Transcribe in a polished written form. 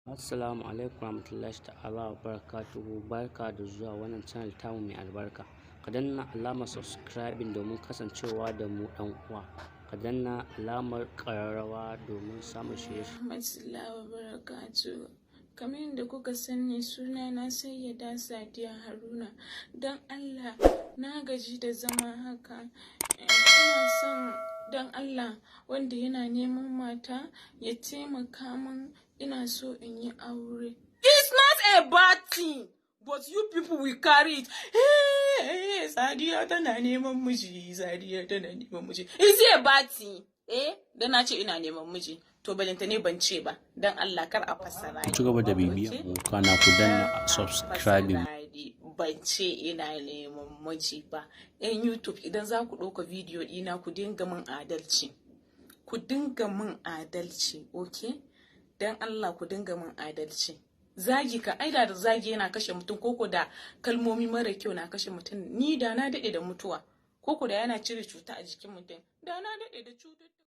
Assalamu alaikum warahmatullahi ta'ala wa barakatuhu. Barka da zuwa wannan channel tamu mai albarka. Ka danna alamar subscribing domin kasancewa da mu ɗan uwa. Ka danna alamar ƙararrawa domin samun shirye. Rahmatullahi wa barakatuhu. Kamar yadda kuka sani, suna na Sayyada Sadiya Haruna. Don Allah, na gaji da zama haka. Ina son, don Allah, wanda yana neman mata ya taimaka min, ina so in yi aure. It's not a bad thing, but you people will carry it. "Hey, hey, Sadiya tana neman miji, Sadiya tana neman miji." Is it a bad thing? Eh, dan na ce ina neman miji. To balanta ne ban ce ba, dan Allah kar a fassara Ku ci gaba da bibiyan mu, kana ku danna subscribing. ni. Ban ce ina neman miji ba. Yan YouTube, idan za ku ɗauka bidiyo ɗina, ku dinga min adalci. Ku dinga min adalci, okay? Dan Allah ku dinga min adalci. Zagi ka ai da zagi yana kashe mutum, koko da kalmomi mara kyau na kashe mutum, ni da na daɗe da mutuwa. Koko da yana cire cuta a jikin mutum, da na daɗe da cututtuka.